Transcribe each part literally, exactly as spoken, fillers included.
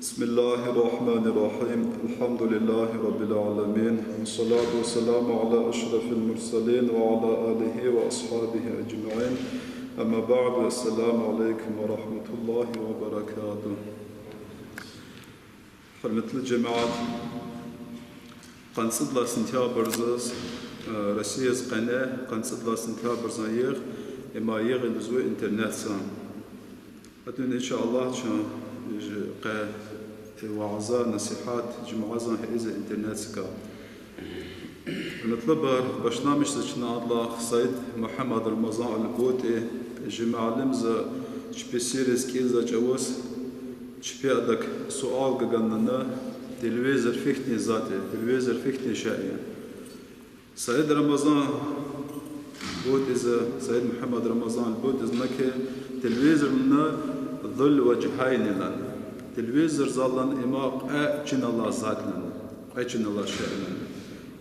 بسم الله الرحمن الرحيم. الحمد لله رب العالمين. والصلاة والسلام على أشرف المرسلين وعلى آله وأصحابه أجمعين. أما بعد. السلام عليكم ورحمة الله وبركاته. Гьуьрметлу жемят, къанни цӀуд лагьай сентябрзаз, э, Россияз къене къанни цӀуд лагьай сентябрзан йигъ, има йигъ лугьузва интернетзан. Гьатта, иншаллагь, чун къе ваъза, насигьат, жуьмязан гьа ийиз интернетзикай. Гьуьрметлубур, башламишзава чна адалай Саид Мугьаммад Рамазан Аль-Бути, чи муаллимза, чпи сирриз кӀелзавай чӀавуз, чпи адак суал гана: телевизор фихьтин затӀ я, телевизор фихьтин шей я. Саид Рамазан Бутиз, Саид Мугьаммад Рамазан Бутиз лагьана хьи, телевизор лана зул важгьайни лана. Телевизор залан има кьве чин алай затӀ лана, кьве чин алай шей лана.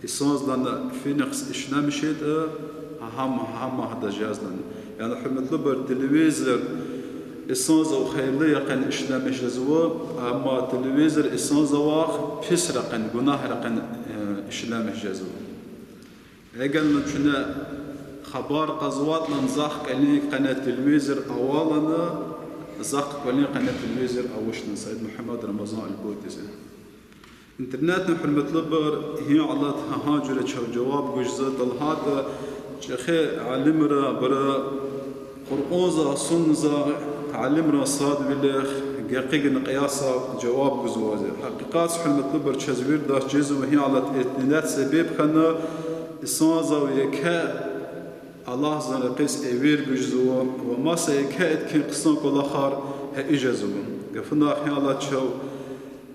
Инсанза лана финихъ ишлемишайтӀа, гьам, гьам гьадаз жезва лана. Яни, гьуьрметлубур, телевизор инсанзавай хийирли рекьяй ишлемиш жезва, амма телевизор инсанзавай пис рекьяй, гунагь рекьяй, э, ишлемиш жезва. Эгер чуьне хабар кьазватӀа лана, захъ кӀвалин къене телевизор ава лана, захъ кӀвалин къене телевизор авач лана, Саид Мугьаммад Рамазан Аль-Бутиз. Интернетни, гьуьрметлубур, гьи алат гьа жуьре чав жаваб гуз жезва лагьайтӀа, чӀехи алимри, абуру Къуръанза, Сунназа, алимрин садвилихъ, гекъигна къиясна жаваб гузва. Гьакъикъатда, гьуьрметлубур, чаз виридаз чизва гьи алат интернет себеб хьана, инсанзав еке Аллагьзан рекьиз эвер гуз жезва ва маса еке эткен хъсан кӀвалахар гьа ийиз жезва. Гафунихъ, гьи алат чав,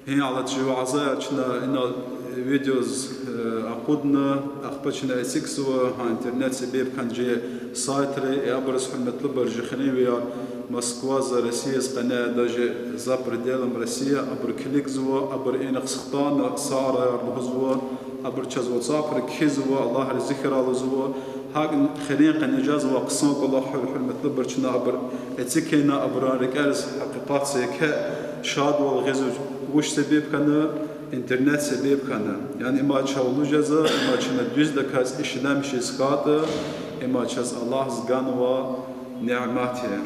гьи алат чи ваъзаяр чна инал видеоз, э, акъудна, ахпа чна эцигзава гьа интернет себеб хьана чи сайтри, и абуруз, гьуьрметлубур, чи хуьруьнвияр Москваза, Россияз къене, даже за пределами России, абуру килигзава, абуру инихъ хтана, сагърай лугьузва, абуру чаз WhatsApp-ра кхьизва, Аллагь рази хьурай лугьузва, гьакӀ хуьруьн къене жезва хъсан кӀвалахар, гьуьрметлубур, чна абур эцигна, абурун рикӀериз гьакъикъатда еке шадвал гъиз, вуч себеб хьана, интернет себеб хьана. Яни има чав лугьуз жезва, има чна дуьздаказ ишлемишиз хьайитӀа, има чаз Аллагьза ганвай нямет я.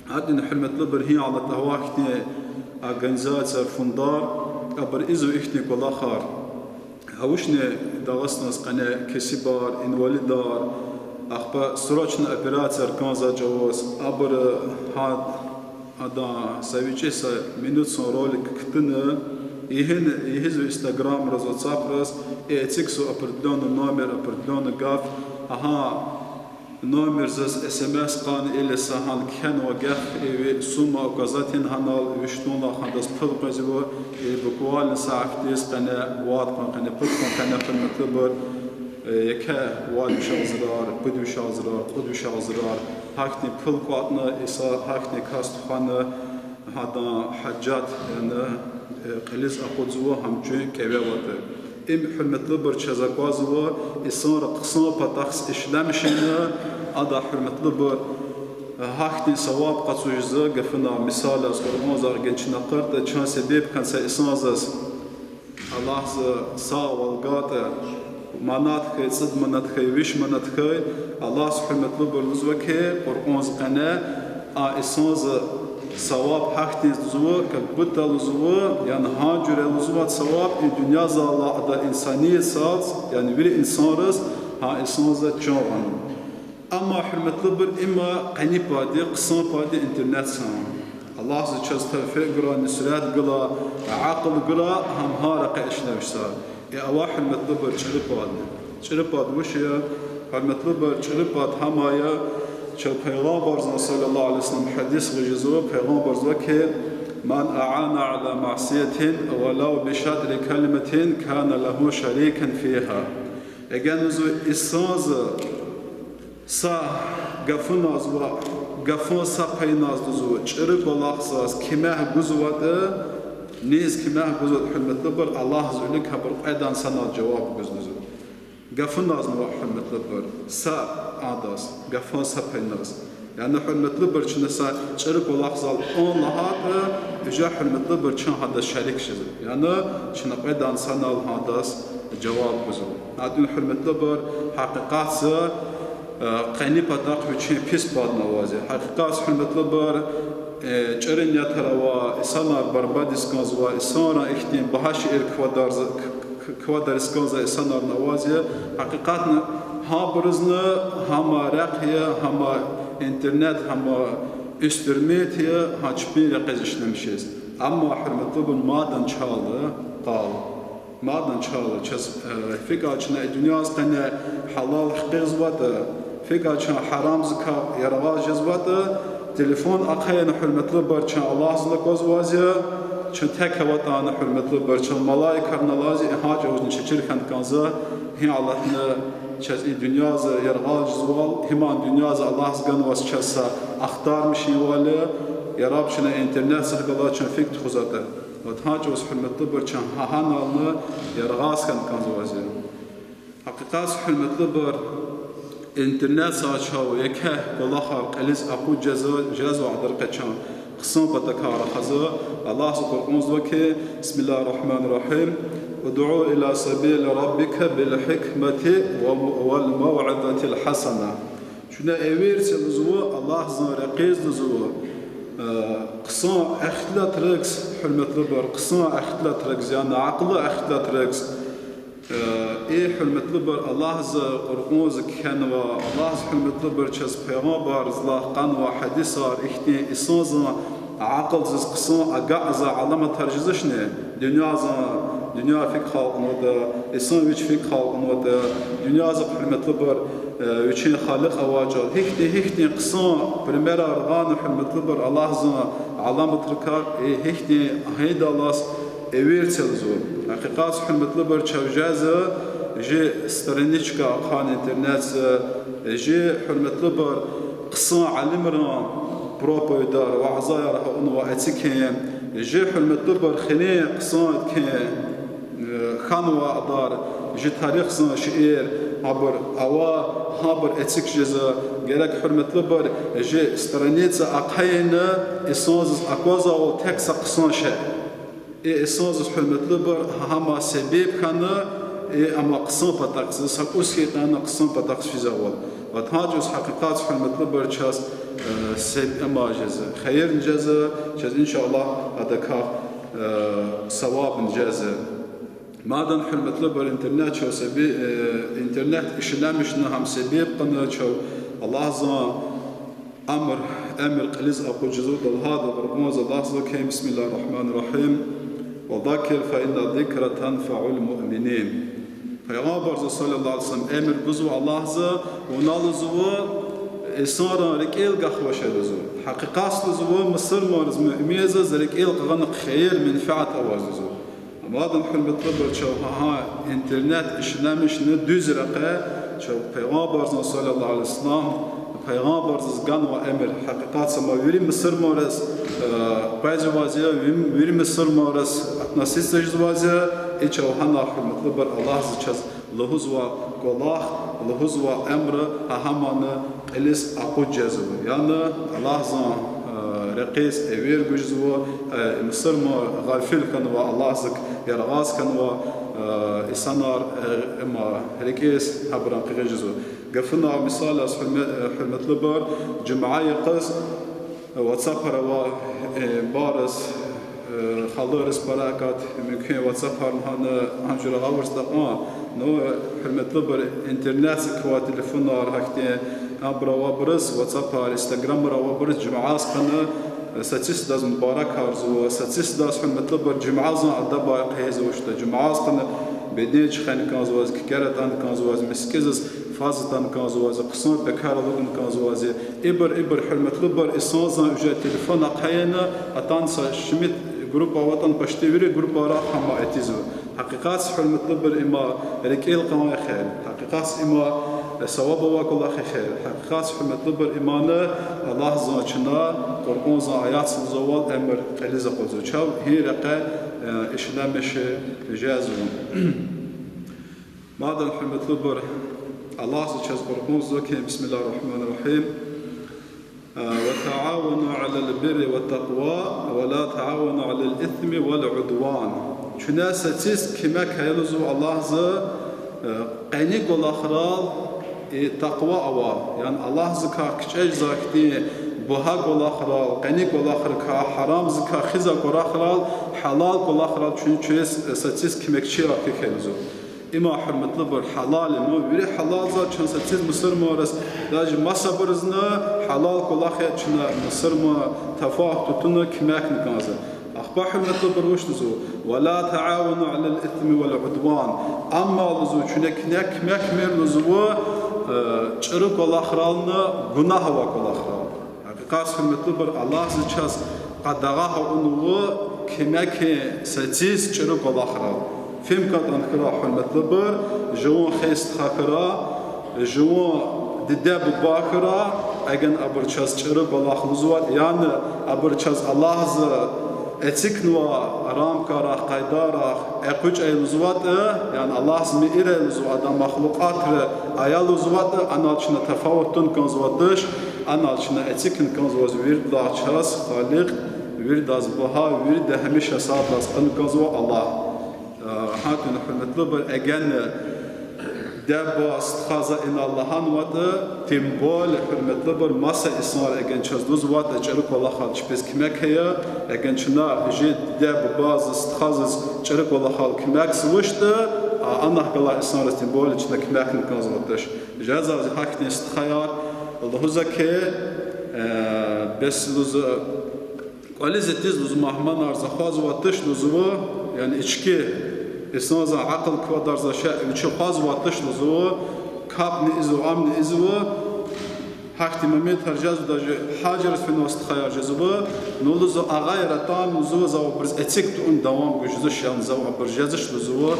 Гьадин, гьуьрметлубур, гьи алат авай хьтин организацияр, фондар, абуру ийизва ихьтин кӀвалахар. Авачни Дагъустандиз къене кесибар, инвалидар, ахпа срочный операцияр кӀанзавай чӀавуз, абуру гьа, адан са вичӀи са минутдин ролик кутуна, ийиз, ийизва Instagram-раз, WhatsApp-раз, и эцигзава определённый номер, определённый гаф, гьа номерзаз СМС кьун или са гьа кхьенвай гаф, и ви сумма указать авун, гьанал виш туннай гьадаз пул къвезва, и буквально са гьафтедиз къене, вад кьван къене, пуд кьван къене, гьуьрметлубур, э, еке вад виш агъзурар, пуд виш агъзурар, кьуд виш агъзурар, гьахьтин пул кӀватӀна, и са гьахьтин кас тухвана, гьадан гьажат, яни, э, кьилиз акъудзава гьам чун кӀеве аватӀа. Им, гьуьрметлубур, чаз аквазва, инсанри хъсан патахъ ишлемишна, ада, гьуьрметлубур, гьахьтин саваб къачуз жезва. Гафуна, мисал яз, Къуръанзахъ генчна къарта чан себеб хьана са инсанзаз Аллагьза сагъвал гайитӀа, манат хьайи, цӀуд манат хьайи, виш манат хьайи, Аллагьза, гьуьрметлубур, лугьузва хьи, Къуръанза къене, а инсанза саваб гьахьтинза лугьузва, как будто лугьузва, яни гьа жуьре лугьузва саваб и дуьньязалай ада инсанриза, яни вири инсанриз, гьа инсанза чан гъана. Амма, гьуьрметлубур, има къени пайди, хъсан пайди интернет сан. Аллагьза чаз тавфикь гурай, нусрат гурай, акьул гурай, гьам гьа рекье ишлемишзавай. И авай, гьуьрметлубур, чӀуру пайдни. ЧӀуру пайд вуч я? Гьуьрметлубур, чӀуру пайд гьам я, чав Пайгъамбарзан, صلى الله عليه وسلم, гьадис гъиз жезва, Пайгъамбар лугьузва хьи: من أعان على معصية ولو بشطر كلمة كان له شريكا فيها. Эгер, лугьузва, инсанза са гафуназ ва гафун са пайназ, лугьузва, чӀуру кӀвалахзаз кимягь гузватӀа, низ кимягь гузватӀа, гьуьрметлубур, Аллагьза вилик гьабур кьведан санал жаваб гуз, лугьузва. Гафуназни ва, гьуьрметлубур, са адаз, гафун са пайназ. Яни, гьуьрметлубур, чна са чӀуру кӀвалахзал ан лагьайтӀа, уже, гьуьрметлубур, чун гьадаз шерик жезва. Яни чна кьведан санал гьадаз жаваб гузва. Гьадин, гьуьрметлубур, гьакъикъатда, э, къени патахъ вичин пис падни аваз я. Гьакъикъатда, гьуьрметлубур, э, чӀуру ниятар авай инсанар барбатӀиз кӀанзавай, инсанрин ихьтин багьа шейэр квадарз-, к-, к-, квадарзавай инсанарни аваз я. Гьакъикъатда, гьабурузни гьам рехъ я, гьам интернет, гьам инструмент я гьа чпин рекьиз ишлемишиз. Амма, гьуьрметлубур, мадан чалай къал. Мадан чалай, чаз, э, фикӀа чна и дуьньяз къене гьалал хкизватӀа, фикӀа чун гьарамзакай яргъаз жезватӀа, телефон ахъайна, гьуьрметлубур, чун Аллагьзал аквазваз я, чун тек аватӀани, гьуьрметлубур, чун малаикарни алаз я, гьа чӀавузни чаз чир хьана кӀанзава, гьи Аллагьни чаз и дуьньяз яргъаз жезвайвал, гьим дуьньяз Аллагьза ганваз чаз са ахтармишнавал я, яраб чна интернетдихъ галаз чун фикӀ тухузватӀа. Вот гьа чӀавуз, гьуьрметлубур, чун гьа-, гьанални яргъаз хьана кӀанзаваз я. Гьакъикъатда, гьуьрметлубур, интернетдиз чав еке кӀвалахар кьилиз акъудиз жезва, жезва гьадакай чун хъсан патахъай рахазва. Аллагьза Къуръанза лугьузва хьи, بسم الله الرحمن الرحيم، ادع إلى سبيل ربك بالحكمة والموعظة الحسنة. Чуьне эвер це лугьузва, Аллагьзан рекьиз лугьузва, э, хъсан ихтилатрихъ, гьуьрметлубур, хъсан ихтилатрихъ, яни акьуллу ихтилатрихъ. Э, и, гьуьрметлубур, Аллагьза Къуръанза кхьенва, Аллагьза, гьуьрметлубур, чаз пайгъамбарзалай къанва гьадисар, ихьтин инсанзан акьулдиз хъсан агакьзавай аламатар жезвачни, дуьньязан, дуьнья фикӀ халкьнаватӀа, инсан вич фикӀ халкьнаватӀа, дуьньязихъ, гьуьрметлубур, э, вичин Халикь авачӀал, гьихьтин, гьихьтин хъсан примерар гъана, гьуьрметлубур, Аллагьзан аламатрикай, и гьихьтин гьайидаллаз эвер це лугьузва. Гьакъикъатда, гьуьрметлубур, чав жезва жи страничка ахъайна интернетда, жи, гьуьрметлубур, хъсан алимрин проповедяр, вязаяр гьа авунвай эцигин, жи, гьуьрметлубур, хирин хъсан эцигин, э, хьанвай адар, жи тарихзан шейэр, гьабур ава, гьабур эциг жезва. Герек, гьуьрметлубур, жи страница ахъайна, инсанзаз аквазвайвал тек са хъсан шей. И инсанзаз, гьуьрметлубур, гьам себеб хьана, и ам хъсан патахъ, са кӀус хьайитӀани хъсан патахъ физвайвал. Ва гьа чӀавуз гьакъикъатда, гьуьрметлубур, чаз, э, себ-, ам жезва, хийирни жезва, чаз, иншаллагь, адакай, э, савабни жезва. Мадан, гьуьрметлубур, интернет чав себе-, э, интернет ишлемишна гьам себеб хьана чав Аллагьзан амр, эмир кьилиз акъудиз жезва, лагьайтӀа Къуръанза Аллагьза лугьузва хьи, بسم الله الرحمن الرحيم، وذكر فإن الذكرى تنفع المؤمنين. Пайгъамбарза, صلى الله عليه وسلم, эмир гузва Аллагьза, вуна лугьузва, инсанрин рикӀел гахваш лугьузва. Гьакъикъатда лугьузва, мусурманриз, муъминриз рикӀел къагъана хийир, менфят аваз лугьузва. Амма, гьуьрметлубур, чав гьа, гьа интернет ишлемишна дуьз рекье, чав Пайгъамбарзан, صلى الله عليه وسلم, Пайгъамбарзаз ганвай эмир, гьакъикъатда ам вири мусурманриз, э, къвезвайваз я, вим-, вири мусурманриз относиться жезвайваз я, и чав гьана, гьуьрметлубур, Аллагьза чаз лугьузвай кӀвалах, лугьузвай эмир, гьа гьамни кьилиз акъудиз жезва. Яни Аллагьзан, э, рекьиз эвер гуз жезва, э, мусурман гъафил хьанвай, Аллагьзак яргъаз хьанвай, э, инсанар, э, ам рекьиз гьабурун къигъиз жезва. Гафуна мисал яз, гьуьрме-, э, гьуьрметлубур, жуьмя йикъаз, э, ватсапар ава, э, бараз, э, халуриз пара акат, мумкин ватсапар гьана гьа жуьре гъавурда кьван. Ну, э, гьуьрметлубур, интернетда квай телефонар гьахьтин, абур авайбуруз ватсапар, инстаграмар авайбуруз жуьмя йикъан, э, сад садаз мубаракарзава, сад садаз, гьуьрметлубур, жуьмязан адабар хъийизва, что жуьмя йикъан беден чуьхвена кӀанзаваз, кикер атӀана кӀанзаваз, мискӀиндиз фаз атана кӀанзаваз, хъсан пекер алудна кӀанзаваз. Ибур, ибур, гьуьрметлубур, инсанзан уже телефон ахъайна, атана са шумуд группа аватӀани, почти вири группайра гьам атизва. Гьакъикъатда, гьуьрметлубур, им рикӀел кьун хьайи, гьакъикъатда им, э, саваб авай кӀвалах хьайи, гьакъикъатда, гьуьрметлубур, имни Аллагьзан чна Къуръанзан аятдиз лугьузвайвал эмир кьилиз акъудзава. Чав гьи рекье, э, ишлемиш жезва. Мадан, гьуьрметлубур, Аллагьза чаз Къуръанза лугьузва хьи, بسم الله الرحمن الرحيم، وتعاونوا على البر والتقوى ولا تعاونوا على الإثم والعدوان. Чуьне сециз куьмек ая лугьузва Аллагьза, э, къени кӀвалахрал, и такъва авай, яни Аллагьзикай кичӀе жезвай хьтин багьа кӀвалахрал, къени кӀвалахрикай, гьарамзикай хуьзвай кӀвалахрал, гьалал кӀвалахрал чуьн-, чуьне сециз куьмекчияр хьухь лугьузва. Има, гьуьрметлубур, гьалал им, вири гьалалза чун сециз мусурманриз, даже масабурузни гьалал кӀвалах я чна мусурман тафават тутуна куьмекни кӀанзава. Ахпа, гьуьрметлубур, вуч лугьузва: ولا تعاونوا على الإثم والعدوان. Амма лугьузва, чуьне куьне куьмек мийир лугьузва, э, чӀуру кӀвалахрални гунагь авай кӀвалахрал. Гьакъикъатда, гьуьрметлубур, Аллагьза чаз къадагъа авунва куьмекин сециз чӀуру кӀвалахрал. Фим кӀантӀани хьурай, гьуьрметлубур, жуван хейтӀа стха хьурай, жуван диде-буба хьурай, эгер абур чаз чӀуру кӀвалах лугьузватӀа, яни абур чаз Аллагьза эцигнавай рамкайрахъ, къайдайрахъ экъечӀай лугьузватӀа, яни Аллагьза мийир лугьузва адан махлукьатра ая лугьузватӀа, анал чна тафават тун кӀанзавайди туш, анал чна эцигна кӀанзава виридалай чаз Халикь, виридаз багьа, вирида гьамиша сад галаз кьуна кӀанзава Аллагь. Э, гьакӀни, гьуьрметлубур, эгер диде-буба стхаз инал лагьанватӀа, тем более, гьуьрметлубур, маса инсанри эгер чаз лугьузватӀа чӀуру кӀвалахал чпиз куьмек ая, эгер чна жи диде-бубадиз, стхадиз чӀуру кӀвалахал куьмекзавачтӀа, а, анахъ галай инсанриз тем более чна куьмекни кӀанзавайди туш. Жезва зи гьахьтин стхаяр, лугьузва хьи, э, бес лугьузва, кӀвализ итиз лугьузва, мугьманар, за хъвазвайди туш лугьузва, яни ички инсанзан акьул квадарзавай шей вичи хъвазвайди туш лугьузва, капӀни ийизва, амни ийизва, гьахьтин моментар жезва, даже гьажарзавай фенвай стхаяр жезва, ну лугьузва, агъаяр атана лугьузва, завай абуруз эциг тавун давам гуз жезвач, яни завай абур жезвач лугьузва,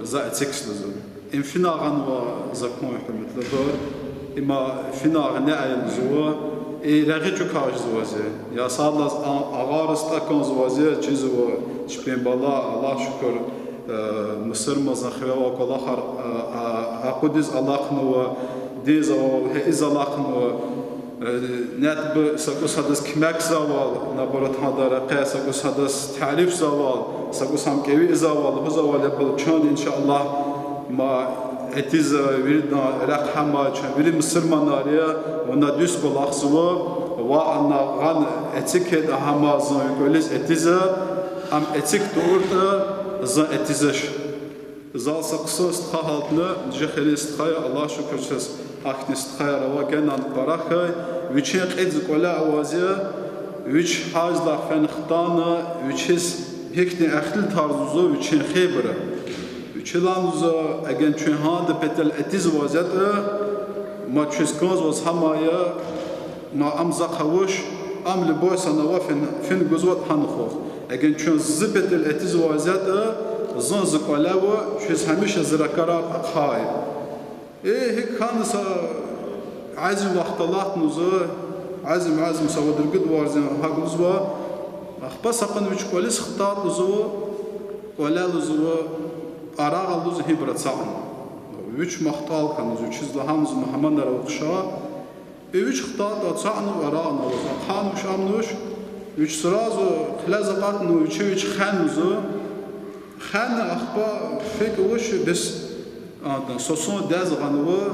за эцигиз лугьузва. Им финал гъанва закон, гьуьрметлубур. Има финал гъине ая лугьузва, и регъуь чӀукай жезва зи. Я сад галаз а-, агъарзаватӀа кӀанзава зи, чизва чпин бала, Аллагь шукур, э, мусурманзан хиве авай кӀвалахар, э, э, акъудиз алахънава, динзавал гьеиз алахънава. Э, нетӀба са кӀус гьадаз куьмекзавал, наоборот, гьадан рекье са кӀус гьадаз тарифзавал, са кӀус гьам кӀеви ийизвал, лугьузвал, я бала, чан, иншаллагь, ма этиз, виридан рехъ гьам я, чан вири мусурманар я, вуна дуьз кӀвалахзава, ва ана гъана эциг хьайитӀа гьам зун ви кӀвализ этиз, ам эциг тавуртӀа, зун этизач. Зал са хъсан стха гьалтна, жи хилин стха я, Аллагь шукур, чаз ахьтин стхаяр ава, генани пара хьайи, вичин кьилди кӀвале аваз я, вич гьаждилай фена хтана, вичиз гьихьтин ихтилатар гузва вичин хийирбура. Вичи лагьанва, эгер чун гьадан патал этизваз ятӀа, ма чуьз кӀанзаваз гьам я, ма ам захъ авуш, ам любой санал фин, фин гузватӀа гьана хьухь. Эгер чун зи патал этизваз ятӀа, зун зи кӀвале ава, чуьз гьамиша зи ракӀарар ахъая. Э, гьикӀ хьана са азим вахт алатнава, азим, азим са вад-ругуд варз я гьакӀ лугьузва, ахпа са къуна вич кӀвализ хтайтӀа лугьузва, кӀвале лугьузва, пӀарагъал лугьузва гьибур ацукьна. Вич махтӀал хьана лугьузва, вичиз лагьана лугьузва, мугьманар ухшар, и вич хтайтӀа ацукьнава, пӀарагънава лугьузва, ахъанвач, амнавач, вич сразу хъилез акъатнава, вичи вич хвена лугьузва. Хвена, ахпа фикӀ авуш бес, а, са сан дез гъанва,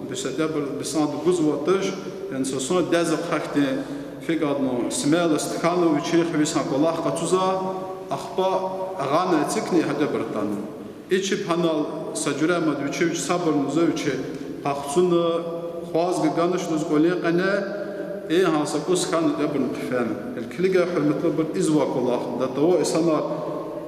бес эдебур, бес ада гузватӀа туш, яни са сан дез ахъайдин фикӀ авуна, смелость хьана вичин хиве са кӀвалах къачузва, ахпа гъана эцигна гьадебур атана. И чпи гьанал са жуьре мад вичи вич сабурна лугьузва, вичи къахцуна, хъваз ганач лугьуз кӀвалин къене, и гьа са кӀус хьана эдебурни хъфена. Гьеле килиг, гьуьрметлубур, ийизвай кӀвалах, до того инсанар,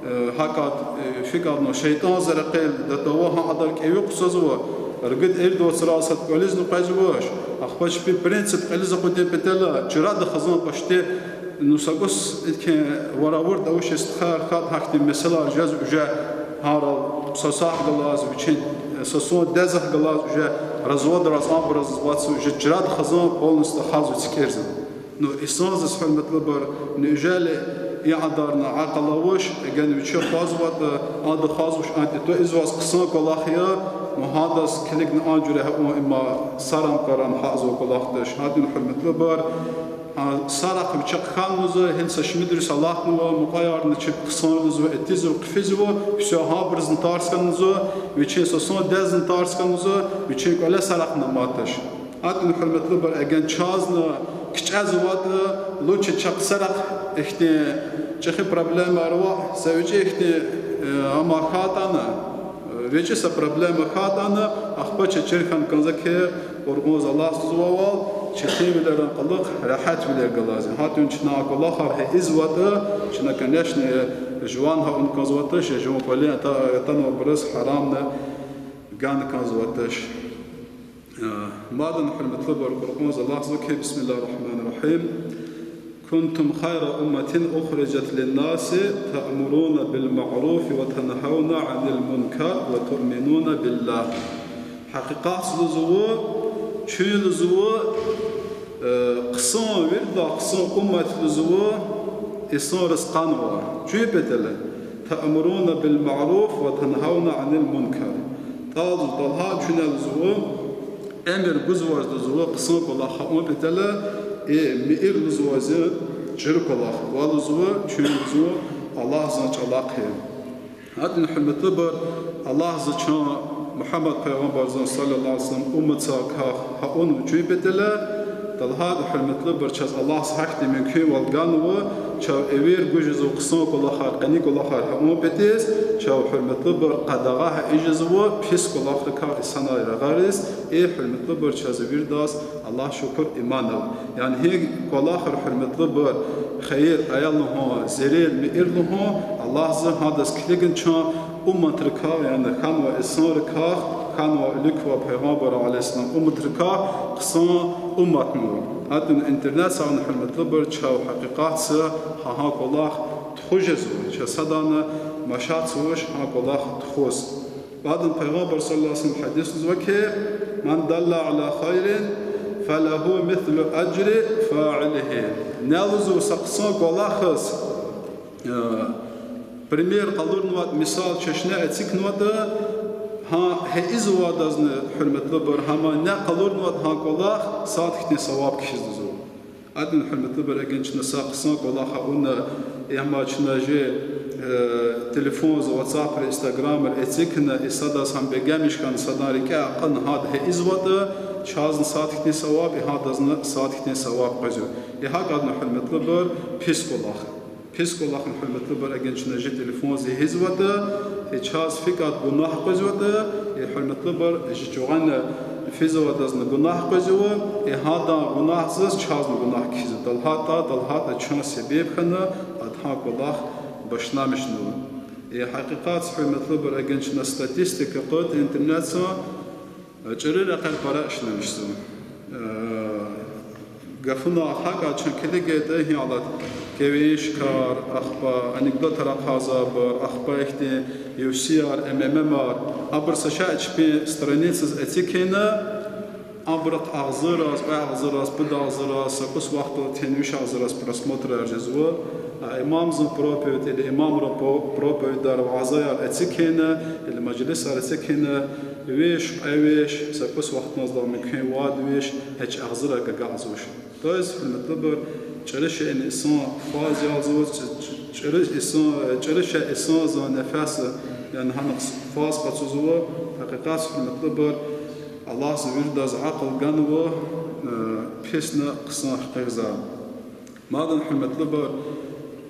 э, гьакӀ, э, фикӀ авуна шейтӀанза рекьел, до того гьа адар кӀеви хъусазва, ругуд-ирид вацрал сад кӀвализни къвезвач, ахпа чпин принцип кьилиз акъудин патал чирада хизан пашти, ну, са кӀус иткен варавур тавуш, стхаяр хьайитӀа, гьахьтин месэлаяр жез уже гьарал са сагьат галаз вичин, э, са сан дез галаз уже разводраз, абуруз вацра уже чирада хизан полностью хазва цикӀирзава. Ну, инсанзаз, гьуьрметлубур, неужели И адарна акьул авач, эгер вичи хъвазватӀа, ада хъвазвач, анкьи тӀвар ийизвай хъсан кӀвалах я, ну гьадаз килигна а жуьре гьа ун има сарам-карам гьазва кӀвалах туш. Гьадин, гьуьрметлубур, а, сарахъ вичи хъхьанва, гьина са шумудриз алахънава, мукьваярни чи хъсан лугьузва, этизва, хъфизва, всё, гьабурузни тарс хьанва, вичин са сан дидезни тарс хьанва, вичин кӀвале сарахъни аматач. Гьадин, гьуьрметлубур, эгер чазни кичӀезватӀа, лучше чахъ сарахъ ихьтин чӀехи проблемаяр ава, са вичӀи ихьтин, э, амма хьайитӀани, э, вичӀи са проблема хьайитӀани, ахпа чаз чир хьана кӀанзава хьи, Къуръанза Аллагьза лугьузвайвал, четинвилерин кьулухъ регьятвилер галаз. Гьадин чна а кӀвалахар гьа ийизватӀа, чна, конечно, жуван гьа авун кӀанзаватӀа, жуван кӀвалин ата-, атанвайбуруз гьарамни гана кӀанзаватӀа. Э, мадни, гьуьрметлубур, Къуръанза Аллагьза лугьузва хьи, بسم الله الرحمن الرحيم. كنتم خير أمة أخرجت للناس تأمرون بالمعروف وتنهون عن المنكر وتؤمنون بالله. Гьакъикъатда лугьузва, чун лугьузва, э, хъсан виридалай хъсан уммат лугьузва, инсанриз къанва. Чун патал я, تأمرون بالمعروف وتنهون عن المنكر. ТӀал лугьузва, талгьай чун я лугьузва, эмир гузвайди лугьузва хъсан кӀвалах авун патал, э, мийир лугьузвайди чӀуру кӀвалах, ва лугьузва, чун лугьузва Аллагьзан чӀалахъ я. Гьадин, гьуьрметлубур, Аллагьза чун Мугьаммад пайгъамбарзан, صلى الله عليه وسلم, умматзакай гьа авунва чун патал, талгьай, гьуьрметлубур, чаз Аллагьза гьахьтин мумкинвал ганва, чав эвер гуз жезва хъсан кӀвалахар, къени кӀвалахар гьа авун патал, чав, гьуьрметлубур, къадагъа гьа ийиз жезва пис кӀвалахрикай инсанар рагъариз, э, гьуьрметлубур, чаз виридаз Аллагь шукур, иман ава. Яни гьи кӀвалахар, гьуьрметлубур, хийир ая лугьун, зерел, мийир лугьун, Аллагьза гьадаз килигна чун умматрикай, яни хьанвай инсанрикай, хьанвай уьлуьквай пайгъамбаррин, عليه السلام, умматрикай хъсан умматнава. Гьадин интернетза, гьуьрметлубур, чав гьакъикъатза гьа, гьа кӀвалах тухуз жезва, чаз садани машатзавач гьа кӀвалах тухуз. Бадин пайгъамбар, صلى الله عليه وسلم, гьадис лугьузва хьи, من دل على خير فله مثل أجر فاعله. Ни лугьузва са хъсан кӀвалахаз, э, пример къалурнаватӀа, мисал, чешне эцигнаватӀа, гьа гьа ийизвайдазни, гьуьрметлубур, гьама ни къалурнаватӀа гьа кӀвалах, сад хьтин саваб кхьизва лугьузва. Гьадин, гьуьрметлубур, эгер чна са хъсан кӀвалах авуна, я ма чна жи, э, телефонза, ватсапра, инстаграмра эцигна, и садаз гьам бегенмиш хьана, садан рикӀе акьуна гьада гьа ийизватӀа, чазни сад хьтин саваб, и гьадазни сад хьтин саваб къвезва. И гьакӀадни, гьуьрметлубур, пис кӀвалах. Пис кӀвалахни, гьуьрметлубур, эгер чна жи телефонза ийизватӀа, и чаз фикӀад гунагь къвезватӀа, и, гьуьрметлубур, жи чугъана физвайдазни гунагь къвезва, и гьадан гунагьдиз чазни гунагь кхьизва. ТалгьатӀа, талгьатӀа чун себеб хьана, ада гьа кӀвалах башламишнава. И гьакъикъатза, гьуьрметлубур, эгер чна статистика къведа интернетза, чӀуру рекьел пара ишлемишзава. Э, гафуна гьакӀа чун килигайтӀа, гьи алад, КВНщикар, ахпа анекдотар ахъайзавайбур, ахпа ихьтин UFC-яр, МММ-яр, абур са шей чпин страницаз эцигна, абурухъ агъзурраз, кьве агъзурраз, пуд агъзурраз, са кӀус вахтундин виш агъзурраз просмотрар жезва. А имамзан проповедь или имамрин по-, проповедьар, вязаяр эцигна, или мажлисар эцигна, виш, кьве виш, са кӀус вахтунда мумкин вад виш, гьич агъзуррай агакьзавач. То есть, гьуьрметлубур, чӀуру шейни инсан фаз ялзава, чӀ-, чӀ-, чӀуру инсан, чӀуру шей инсанзан нефес, яни гьанахъ фаз къачузва, гьакъикъатза, гьуьрметлубур, Аллагьза виридаз акьул ганва, э, писни хъсан хкизва. Мадни, гьуьрметлубур,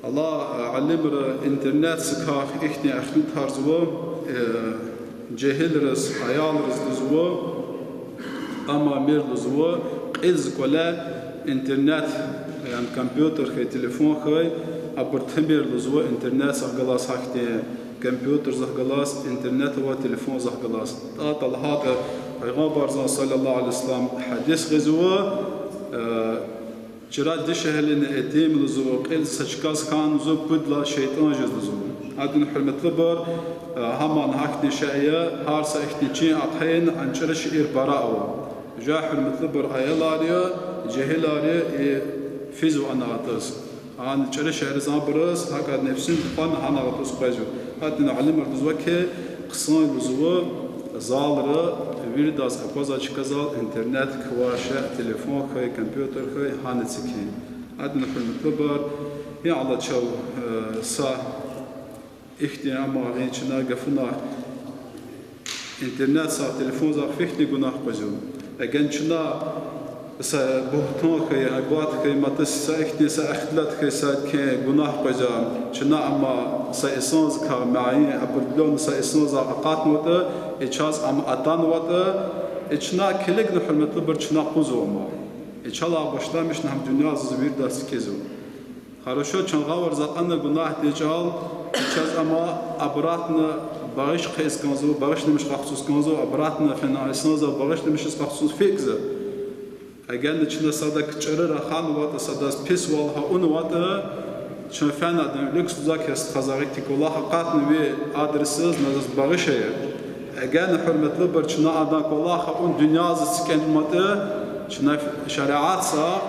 Аллагь, э, алимри интернетзакай ихьтин эхлутарзава, э, жегьилриз, аялриз лугьузва, амма мир лугьузва, кьилди кӀвале интернет, яни компьютер хьуй, телефон хьуй, абур тамир лугьузва интернетзахъ галаз, гьахьтин компьютерзахъ галаз, интернет авай телефонзахъ галаз. ТӀа талгьайтӀа, Пайгъамбарзан, صلى الله عليه وسلم, гьадис гъизва, э, чара дишегьлини итим лугьузва, кьилди са чказ хьана лугьузва, пуд лагьай шейтӀан жез лугьузва. Гьадин, гьуьрметлубур, э, гьамни гьахьтин шей я, гьар са ихьтин чин ахъайна, а чӀуру шейэр пара ава. Жа, гьуьрметлубур, аялар я, жегьилар я, и физва ана атӀуз. Гьана чӀуру шегьерриз абуруз, гьакӀ нефсин тухвана гьана гъатуз къвезва. Гьатта алимар лугьузва хьи, хъсан лугьузва залра виридаз аквазвай чкадал интернет квай шей, телефон хьуй, компьютер хьуй, гьана цикин. Гьатта, гьуьрметлубур, я Аллагь, чав, э, са ихьтин ама гъин чна гафуна интернетзахъ, телефонзахъ фихьтин гунагь къвезва. Эгер чна са бугьтан хьуй, гъибат хьуй, мад са ихьтин са ихтилат хьуй, са кин гунагь къвезва, чна ама са инсанзакай муайян, определённый са инсанзахъ акъатнаватӀа, и чаз ам атанватӀа, и чна килигна, гьуьрметлубур, чна къузва ама. И чалай башламишна гьам дуьньядиз виридаз цикӀизва. Хорошо, чан гъавурда акьана гунагьдин чӀал, чаз ама обратно багъиш хъийиз кӀанзава, багъишламиш къахцуз кӀанзава, обратно фена инсанзав багъишламишиз къахцуз фикза. Эгер чна садак чӀуру раханватӀа, садаз писвал авунватӀа, чун фена адан вилик, лугьузва хьи, стха, за гьихьтин кӀвалах акъатна ви адресдиз, на заз багъиш ая. Эгер, гьуьрметлубур, чна адан кӀвалах авун дуьньядиз цикӀенватӀа, чна шариатзахъ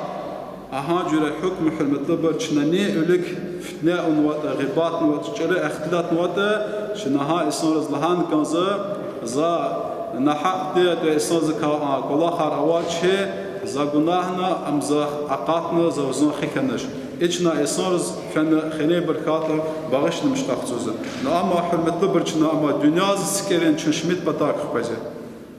гьа жуьре гьукум, гьуьрметлубур, чна ни вилик фитне авунватӀа, гъибатнаватӀа, чӀуру ихтилатнаватӀа, чна гьа инсанриз лагьана кӀанзава, за нагьакьди ятӀа инсанзакай а кӀвалахар авачи, за гунагьна, ам захъ акъатна, за вузун хи хьанач. И чна инсанриз фена херенбур хьайитӀа багъишламиш къахцузва. Ну амма, гьуьрметлубур, чна ама дуьньядиз цикӀерин чун шумуд патахъ хквезва.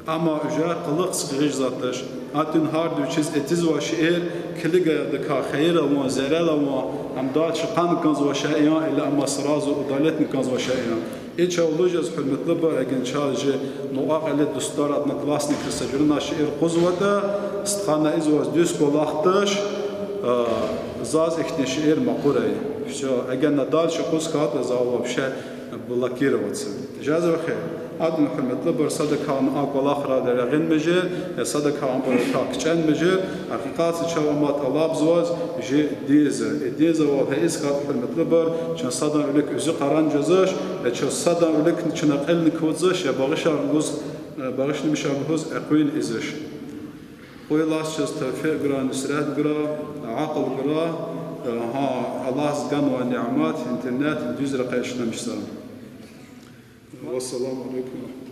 Амма уже къуллугъ цикъижзаташ, гьатин гьарда вичиз этизвай шейэр, килигай адакай хийир авун, зарар авун, ам дальше къан кӀанзавай шей я, или ама сразу удалитьна кӀанзавай шей я. И чав лугьуз, гьуьрметлубур, эгер чаз чи мукьва-кьили дустар, одноклассникар са жуьрена шейэр къузватӀа, стхана, из ваз дуьз кӀвалах туш, а, заз ихьтин шейэр макъурай. Всё, эгер на дальше къуз хьайитӀа, за вообще блокироваться жезва хьи. Гьатин, гьуьрметлубур, садакай а кӀвалахрал регъуьнмишир, я садакай а кӀвалахрал кичӀенмишир, гьакъикъатда чав ама тӀалабзава чи диндиз. И диндиз ва гьа из хьайитӀа, гьуьрметлубур, чун садан вилик уьзуькъаран жезвач, я чун садан вилик чна кьилни квазвач, я багъишар лугьуз, багъишламишар лугьуз экуьн ийизвач. Къуй Аллагьди чаз тавфикь гурай, нусрет гурай, акьул гурай, гьа Аллагьди ганвай нимат, интернет, дуьз рекье ишлемишзава. Вассаламу алейкум.